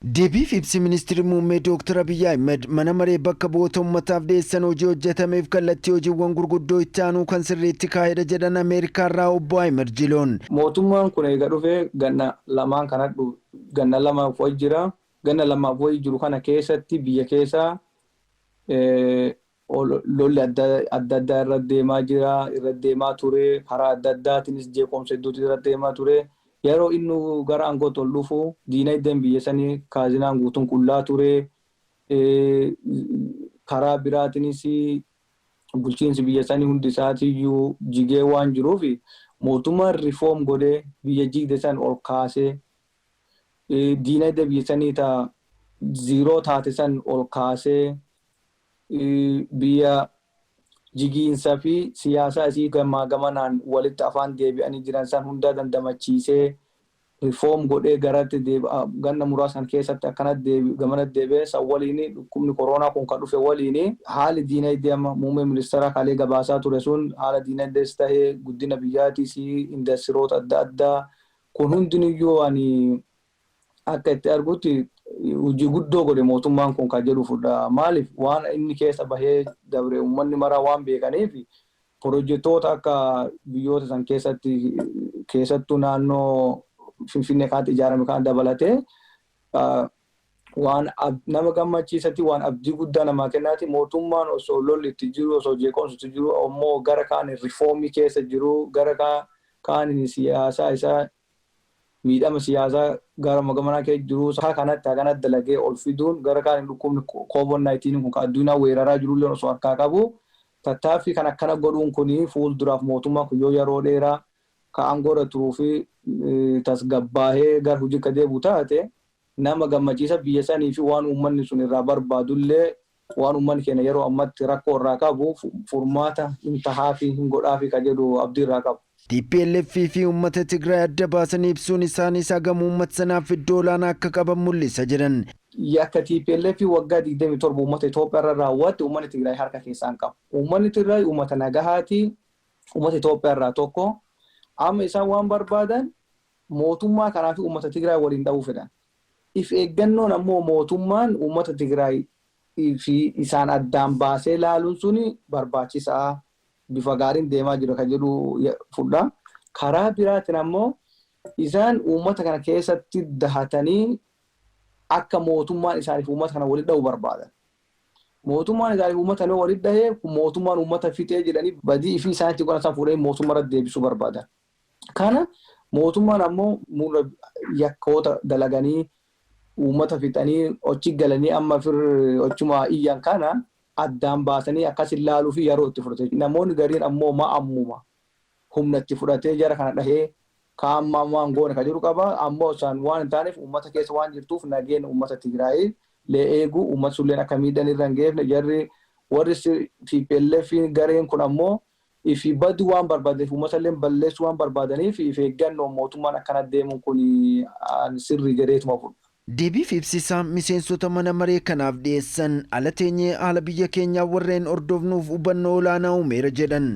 Deebiif ibsi Ministirri Muummee Dooktar Abiyyi Ahimad mana maree bakka bu'oota ummataaf dhiyeessan hojii hojjetameef kallattii hojiiwwan gurguddoo itti aanuu kan sirriitti kaa'edha jedhan Ameerikaarraa Obbo Ahimad Jiloon. Mootummaan kun eega dhufee ganna lamaan kana ganna lamaaf wayi jira. Ganna lamaaf wayi jiru kana keessatti biyya keessa lolli adda addaa irra deemaa jira, irra deemaa ture, karaa adda addaatiinis jeequmsa hedduutu irra deemaa ture. Yeroo inni gara aangootti ol dhufu diinagdeen biyya sanii kaazinaan guutuun qullaa ture. Karaa biraatiinis bulchiinsi biyya sanii hundi isaatiiyyuu jigee waan jiruuf, mootummaan reform godhee biyya jigde san ol kaasee, diinagdee biyya sanii ta zero taate san ol kaasee, biyya jigiinsa fi siyaasaa isii gamaa gamanaan walitti afaan deebi'anii jiran san hunda dandamachiisee, reform godhee garatti ganna muraasan keessatti akkanatti gamanatti deebi'ee, san waliin dhukkubni koronaa kun kan dhufe waliin, haali diinagdee amma muummee ministeera kalee gabaasaa ture sun, haala diinagdees tahee guddina biyyaatiis, industiroota adda addaa kun hundiniyyuu ani akka itti argutti hojii guddoo godhe mootummaan kun kan jedhu fudha. Maaliif, waan inni keessa bahee dabre uummanni maraa waan beekaniif, pirojektoota akka biyyoota san keessatti, keessattuu naannoo Finfinnee kanatti ijaarame kana dabalatee, waan nama gammachiisatti, waan abdii guddaa namaa kennaati. Mootummaan osoo lolli itti jiru, osoo jeequmsi itti jiru, ammoo gara kaan reformii keessa jiru, gara kaan siyaasaa isaa miidhama siyaasaa gara gamanaa keessa jiru kanatti kanatti dalagee ol fiduun, gara kaan dhukkubni COVID-19 kun kan addunyaa weeraraa jirullee osoo harkaa qabu, tattaaffii kan akkana godhuun kun fuulduraaf mootummaan kun yoo yeroo dheeraa ka aangoo turuu fi tasgabbaahee gara hojii akka deebi'u taate, nama gammachiisa biyya sanii fi waan uummanni sun irraa barbaadullee, waan uummanni keenya yeroo ammatti rakkoo irraa qabu furmaata hin tahaa fi hin godhaa fi ka jedhu abdii irraa qabu. TPLF fi uummata Tigraay adda baasanii ibsuun isaaniis hagam uummata sanaaf iddoo olaanaa akka qaban mul'isa jedhan. Yakka TPLF waggaa 27 uummata Itoophiyaa irra raawwatte uummanni Tigraay harka keessaa hin qabu. Uummanni Tigraay uummata nagahaati. Uummata Itoophiyaa irraa tokko. Amma isaan waan barbaadan mootummaa kanaa fi uummata Tigraay waliin dha'uu fedhan. If eeggannoon ammoo mootummaan uummata Tigraay fi isaan addaan baasee laaluun suni barbaachisaa, bifa gaariin deemaa jira kan jedhu fudha. Karaa biraatiin ammoo isaan uummata kana keessatti dahatanii akka mootummaan isaaniif uummata kana walitti dha'uu barbaadan. Mootummaan isaaniif uummata kana walitti dhahee, mootummaan uummata fixee jedhanii badii ifii isaaniitti godhan isaan fuudhanii mootummaa irratti deebisuu barbaadan. Kana mootummaan ammoo murna yakkoota dalaganii uummata fixanii ochi galanii amma fir ochuma iyyan kana addaan baasanii akkas ilaaluu fi yeroo itti fudhate. Namoonni gariin ammoo ma ammuma humna itti fudhatee jara kana dhahee kaan waan goone ka jiru qaba. Ammoo isaan waan hin taaneef, uummata keessa waan jirtuuf, nageenya uummata Tigraay lee eegu, uummata sulleen akka miidhan irra hin geefne, jarri warri TPLF gareen kun ammoo ifi baduu waan barbaadaniif, uummata illee balleessuu waan barbaadaniif, if eeggannoo mootummaan akkana deemuun kun sirrii jedheetuma fudha. Deebiif ibsisaa miseensota mana maree kanaaf dhiyeessan ala teenyee haala biyya keenyaa warreen hordofnuuf hubannoo olaanaa uumeera jedhan.